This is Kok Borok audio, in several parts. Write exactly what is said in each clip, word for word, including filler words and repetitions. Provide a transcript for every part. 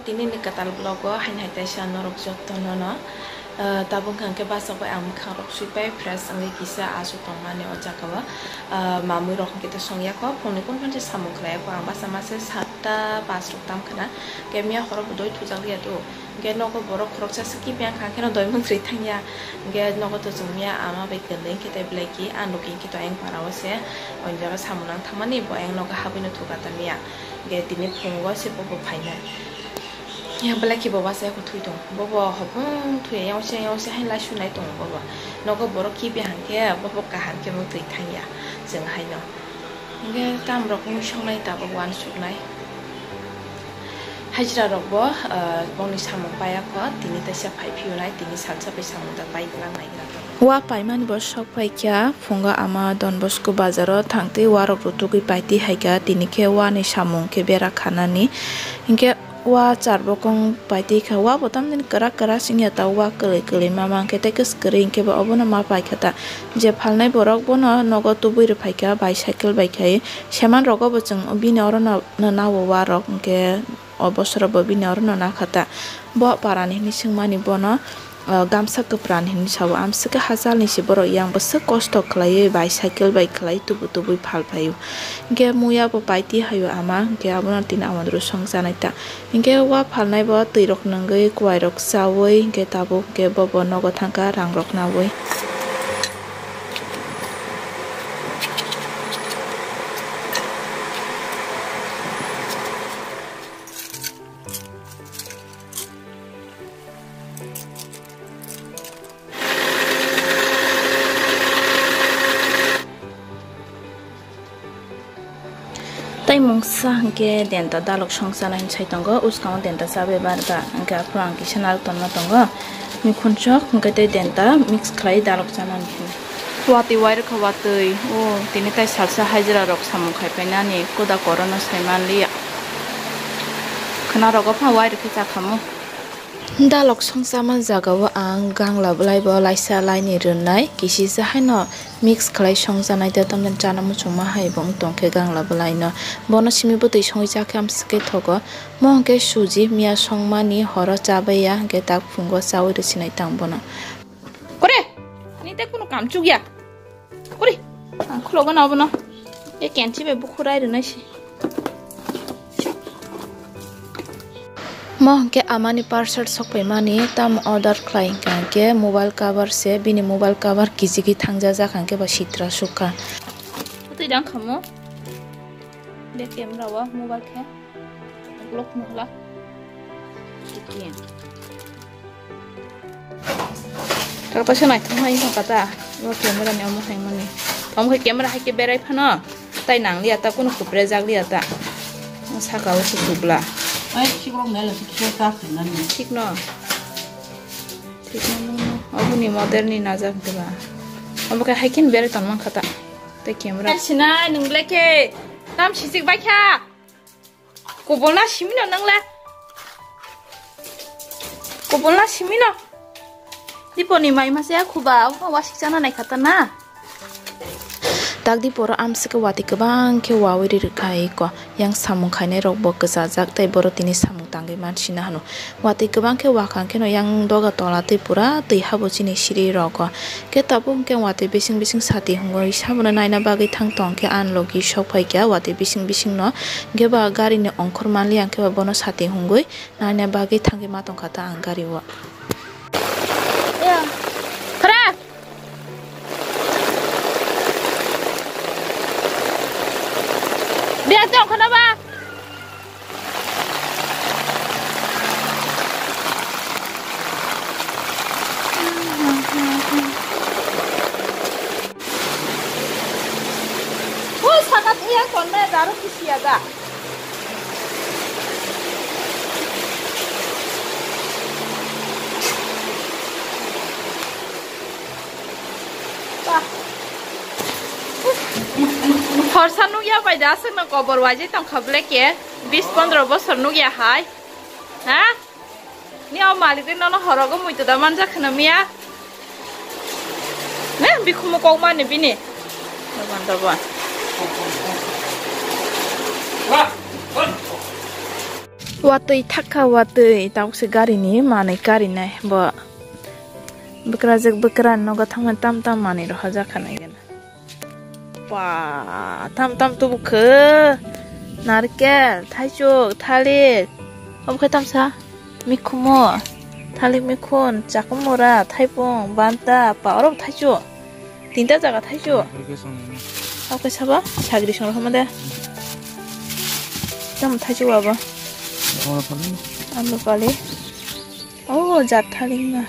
Tini ni kwtal vlog o haino hai taisa norok joto no no, ah, tabuk hwnkhe bachak bai ang mwkhang rok sui pai fresh wngwi kisa aswk tongmani o jaga o, ah, mamwi rok hwnkhe to songya kho phungni kunphang se samung khlai kho ang bachama se satta pas rok tam khna khe miya horo bo doi thujak liya do hwnkhe nogo borok khoroksa se kiphiyang kha kheno doi mung sri thangya hwnkhe nogo to chwng miya ama bai kwlwi hwnkhe tei belai ki ang nukgwi hwnkhe to ayang para o se o jaga samung nang thangmani bo ayang nogo habwi no thuka ta miya. Hwnkhe tini phungo se bobo phainai. Ya belai khe boba se kho thui tong. Bobo hopung thui yang se yang se hai lai sunai tong bobo. Nogo borok kiphiyang khe bobo kaham khe mung twi thangya. Chwng haino. Hwnkhe tam rok mung songnai tabuk uansuknai. Hajra rok bo, ah, bongni samung paya kho. Tini taisa phai phiyonai, tini salsa bai samung da pai kwlak nai. Wa paimani bo sok phaikha, phungo ama Don Bosco bazaro thangtwi warok rutugwi paitwi haikha, tini khe wani samung khe bera khanani. Hinkhe wa char bokong paitwi kha, wa bo tamni kwrak kwrak singya ta, wa kwlwi kwlwi ma mankhe tei kwswk kwrwi hinkhe bo obono ma paikha ta. Je phalnai borok bono nogo tubui rwphaikha, bicycle bai khai. Seman rogo bo chwng bini orono nao warok hinkhe o bosoro bo bini orono nakha ta. Bo parani hinwi swngmani bono, ah, gamsa kwpran hinwi sao. Amswkhe hachalni se borok yang bwswk kosto khlaiwi bicycle bai khlai tubu tubui phal phaio. Hinkhe muya bo paitwi haio ama, hinkhe abono tini amondro songchanai ta. Hinkhe wa phalnai bo twi rok nungwi, kwai rok chaui, hinkhe tabuk hinkhe bobo nogo thangkha rang rok naui. Tei mungsa hwnkhe denta dalok songchanai hinwi sai tongo, uskango denta chabai barba, hwnkhe aphuru ang kisa narwk tonma tongo, mikhunchok hwnkhe tei denta mix khlai dalok chanani hinwi. Watwi wairwkha watwi, o tini tai salsa hajra rok samung khai painani, koda korono sai manliya. Khwnarogo phano wairwkhe chakhamu. Dalok songchama jagao ang gangla bwlaibo laisa laini rwnai, kisisa haino mix khlai songjanai tei tamni chana muchungma hai bo wng tongkhe gangla bwlaino. Bono simi bwtwi songwi chakhe amswkhe thogo. Mo hwnkhe suji miya songmani horo chabaiya, hwnkhe tak phungo chaui rwsinai tang bono. Kore! Ani tei kunu kam chukya. Kore! Ang khulogano abono. E kenchi bai bukhurai rwnai se. Mo hwnkhe amani parcel sokpaimani tamo order khlai hwnkha hwnkhe mobile cover se, bini mobile cover kijigwi thangjajak hwnkhe ba sitra sukha. Twi dang khamo. Be camera o mobile khe. Lock mohla. Kiki. Kata se naithok hai kata. Bo camera ni omo hai mani. Tom khe camera hai khe berai phano. Tai nang liya ta, kunu kupre jak liya ta. Saka o se kubla. Ai, sikrok nai la, sikhe ka se nani. Thik no. Thik no, no, no. Obo ni model ni najak diba. Obo khe hai khe berai tong man kha ta. Tai camera. Sinai nung le khe. Tam sisik bai kha. Kubulna simino nang le. Kubulna simino. Diponi mai mase ya khuba, o wasik chana nai khata na. Takdi poro amswkhe watwi kwbang khe wawi ri rwkha iko. Yang samung khainai rok bo kwchajak tei boro tini samung tangwi mansina hano. Watwi kwbang khe wakhang kheno yang doga tola tei pura twi habo chini siri rogo. Khe tabuk hwnkhe watwi bising bising sati hungwi sabono naina bagwi thang tong khe ang logi sok phaikha watwi bising bising no. Hwnkhe ba gari ni ongkhor manliya hwnkhe ba bono sati hungwi naina bagwi thangwi ma tongkha ta ang gari o. Khara! Dia tong khana ba? O saka tuya tonne daru kisiya da. Horsa nukya bai da aswkno kobor waijai tongkha ble ke bis pondro bosor nukya hai. Ha? Ni o malik ri nono horogo muitu da manjak khna miya. Ne bikhumu kok mani bini. Doban doban. Watwi thakha, watwi, tabuk se gari ni manwi karinai bo. Bwkrajwk bwkra nogo thangmani tam tam manwi rohorjak kha nai gana. Ba, tam tam tubu khe. Narkel, thaichuk, thalik. Obo khe tamsa mikhumo, thalik mikhun, chakumura, thaipung, banta, pa, oro bo thaichuk. Tinta jaga thaichuk. Oke sabo sagri song rokma de. Tam thaichuk abo. Amrapali. Oh, jat thalik ma.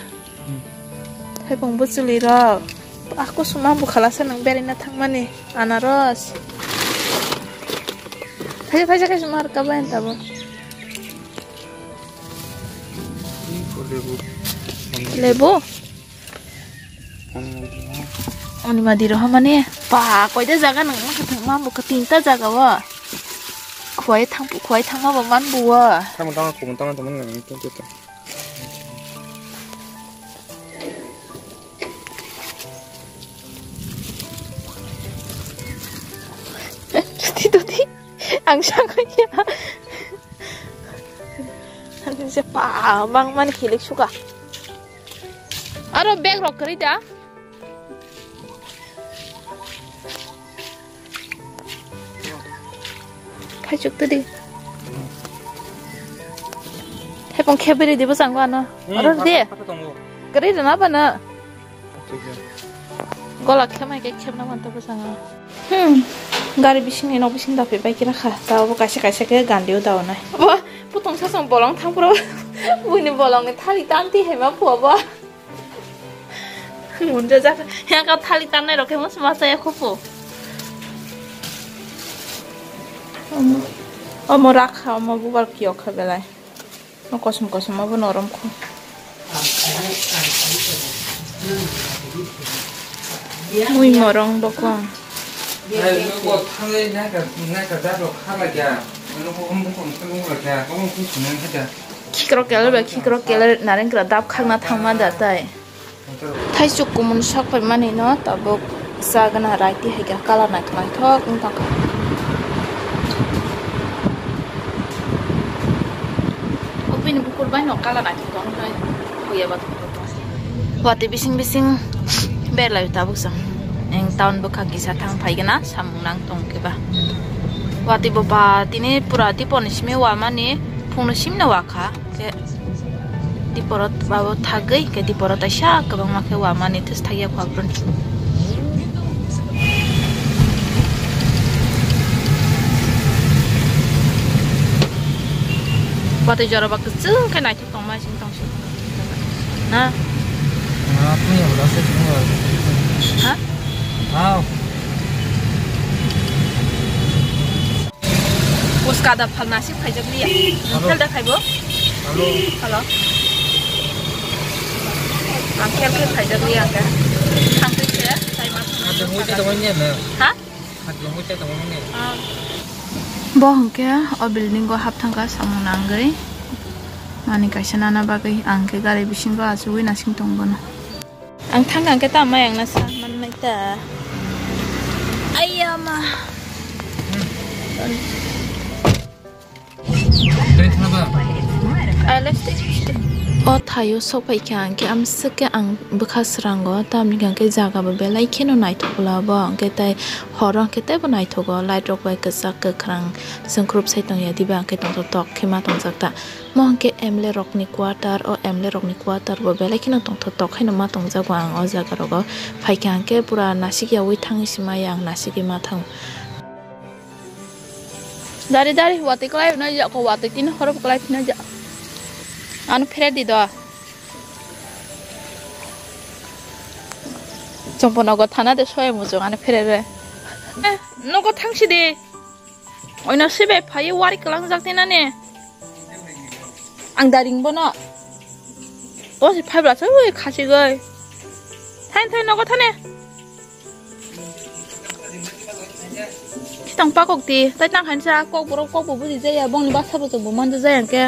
Thaipung bwchwlwi rok. Aku suma bukhala se nang beraina thangmani. Anaros. Thaisa thaisa khe suma rwkha bai tabo. Lebu. Oni madi roha mane pa koida jaga nang ma khe thangma bukha tinta jaga o. Khuai thang khuai thangma bo man buo. Tamo tamo kumun tamo tamo nang tu tu tu. Tuti tuti. Ang sangkaya. Ang se pa mang man hilik suka. Aro bag rok kwrwi da. Phaichuk tadi. Thaipung khebiri di bwskango ano. Hmm, oro di. Pata, pata tongo. Kwrwi rwna bana. Gola khemai khe khemna manta bwskango. Hmm. Gari bisingni nok bising daphai bai khe rakha. Tabo kaisa kaisa khe gandrio daonai. Bo putong sasong bolong thangphuru. Buini bolongni thali tanti hema phuo bo. Munja jak. Yang ka thali tannai rok khe mos masa ya khupu. Omo, omo rakha, omo bubar kiyok kha belai. O kosom kosom obo norom kho. Mui morong bokong. Khikrok keler ba khikrok keler narengkra dap khakna thangma da tai. Thaisuk kumun sok phaimani no tabuk chagana raiti hai khe kalar naithok naithok wng tongkha. O bini bukur bai no kalar naithok tong nai huya ba tong tong. Watwi bising bising berlai tabuk chwng eng town bwkha kisa thang phaigana samung nang tong khe ba. Watwi bo ba tini pura dipor ni simi wamani phung ni simi no wakha. Khe diporo babo thagwi, khe diporo taisa kwbangma khe wamani thus thagya kho aphuru. Watwi jora ba kwchwng khe naithok tongma sing tong sing. Na? Na, punya berasa semua. Ha? Wow. Uska da phalna si phaijak liya. Hello. Phel da khaibo? Hello. Hello. Ang phel phel phaijak liya ang ka. Ang khe se, sai ma. Ada muji teman ni na. Ha? Ada muji teman ni. Ah. Bo hwnkhe o building o hap thangkha samung nangwi. Mani kaisa nana bagwi ang khe gari bisingo achugwi nasing tong bono. Ang thang khe tamo yang na sa man nai ta. Ayama. Dai thana ba. Ah, lipstick. O thaio sok phai khe ang khe amswk khe ang bwkha srango, tamni hwnkhe jaga bo belai kheno naithok labo, hwnkhe tai horo hwnkhe teibo naithogo, light rok bai kwchak kwkhwrang sengkrup sai tongya, diba hwnkhe tongthok tok khe ma tongjak ta. Mo hwnkhe M L A rokni quarter, o M L A rokni quarter bo belai kheno tongthok tok khaino ma tongjago ang o jaga rogo. Phaikha hwnkhe pura nasik yaui thangwi se maya ang nasigwi ma thango. Dari dari watwi kwlai no jako watwi tini horo kwlai phino ja. Ano phere di do. Chompo nogo thana de soya muchung ano phere re. Eh, nogo thangsi de. Oino sibai phai wari kwlangjak tei nani. Ang daring bono. To si phai bla sai khasi goi. Thain thain nogo thane. Khitang pakok ti, tai tang khain sa kok borok kok bo buji jaya, bongni basa bo chwng bo manja jaya hwnkhe.